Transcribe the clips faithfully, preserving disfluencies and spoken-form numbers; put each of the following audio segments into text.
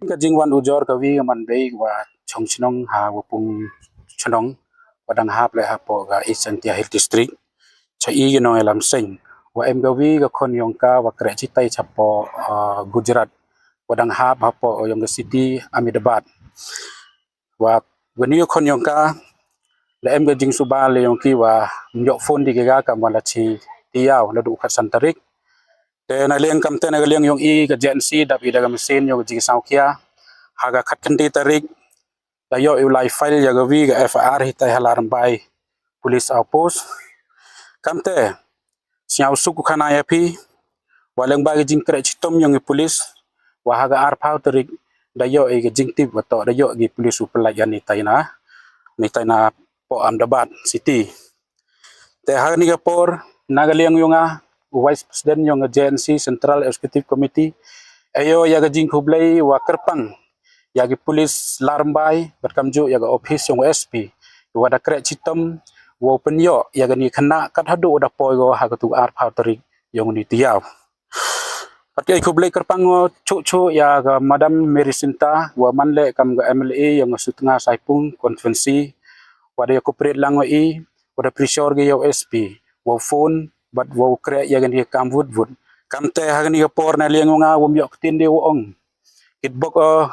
Ka jingwan ujor ka wi ka man bei wa chong chnong ha wa pung chnong wa dang hap le hapoh ka East Jaintia Hills District. Cha i ki nong yalam seng wa em ka wi ka khon yong ka wa kreh chitai chapoh, ah, Gujarat wa dang hap hapoh yong ka city Ahmedabad. Wa wa ni ka khon yong ka la em ka jingsuba le yong ki wa ym yoh phone di ka kam wa la chi tiaw la du khat san tarik. Te na liang kam te na ka liang yong i ka J N C dap i da ka machine yong ka jingsngewkhia. Ha ka khat khyndai tarik da yoh i u lai file ya ka wi ka F I R hitai ha Larmbai Police Outpost. Kam te sngewsuk ku khana ya phi wa lyngba ka jingkreh chitom yong i police wa ha ka arphaw tarik da yoh i ka jingtip wa toh da yoh ki police u pynlait ya ni tai na, ni tai na poh Ahmedabad City. Te ha ni ka por na ka liang yong nga u Vice President yong ka J N C Central Executive Committee, e yoh ya ka jingkhublei wa kyrpang ya ki police Larmbai bad kamjooh ya ka office yong u S P wa da kreh chitom wa u pynyoh ya ka ni khynnah kat haduh da poi ko ha ka tu arphaw tarik yong ni tiaw. Pat ka i khublei kyrpang wa chuh chuh ya ka Madam Mary Synta wa man le kam ka M L A yong ka Sutnga Saipung constituency wa da ya cooperate lang wa i wa da pressure ki ya u S P wa u phone bad wa u kreh ya ka ni kam wut wut. Kam te ha ka ni ka por na liang yong nga wa ym yoh ktien de wa ong kitbok o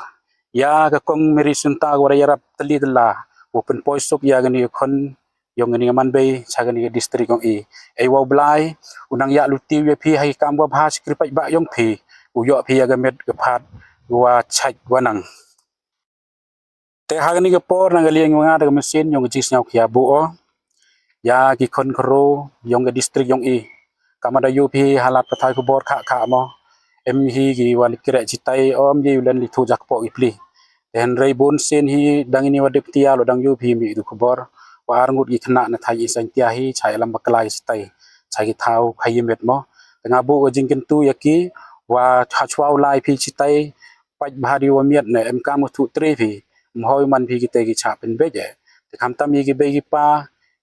ya ka kong Mary Synta wa da yarap tylli tylla wa pynpoi suk ya ka ni ka khon yong ka ni ka man bei cha ka ni ka district yong i. Ei wa u Blai u nang ya luti ya phi ha i kam wa bha chi kri pait ba yong phi u yoh phi ya ka met ka phat wa chait wa nang. Te ha ka ni ka por na ka liang yong nga da ka machine yong ka jingsngewkhia bu o ya ki khon khro yong ka district yong i. Kam da yoh phi halat pathai khubor kha kha mo em hi ki wan kreh chitai om ye u len li thu jak poh ki pli. Te hynrei bun sien hi dang ini wa dep tia lo dang yoh phi mi du khubor wa ar ngut ki khynnah na thai East Jaintia hi chai lam bakla chitai chai ki thaw khai met mo. Te nga bu ka jingkyntu ya ki wa ha chwa u lai phi chitai pait bha di wa miat ne em kam u thu tre phi. Ym hoi man phi ki te ki cha pynbeit e. Te khamtam i ki bei ki pa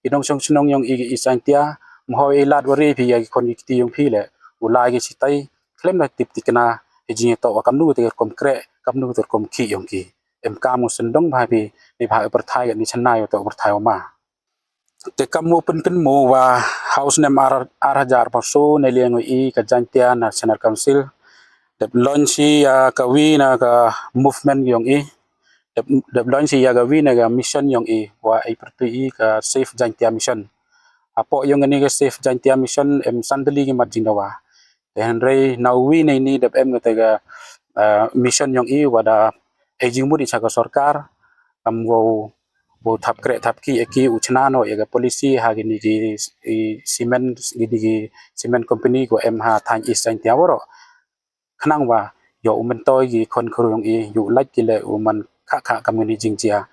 ki nongchong chnong yong i ki East Jaintia ym hoi i lad wa re phi ya ki khon ki kti yong phi le u lai ki chitai khlem da tip tikna i jingtoh wa kamnu te rukom kreh kamnu te rukom khih yong ki. Em kam u syndong bha phi ni bha u pyrthai ka ni channai u toh u pyrthai wa ma. Te kam u pynkynmaw wa ha u snem ar, ar hajar arphaw so na liang i ka Jaintia National Council dep launch i ya ka wi na ka movement yong i. Dep, dep launch i ya ka wi na ka mission yong i wa i pyrtui i ka Save Jaintia Mission. Hapoh yong ka ni ka Save Jaintia Mission em san tylli ki mat jingdawa. Te hynrei na u wi na ini dep em ka te ka, ah, mission yong i wa da e jingmut i cha ka sorkar kam wow wow thap kreh thap khih ya ki u chna noh ya ka policy ha ki ni ki i cement ki ni ki cement company ko em ha thaiñ East Jaintia waroh. Khnang wa yoh u myntoi ki khon khro yong i yoh lait ki le u man kha kha kam ni jingjia.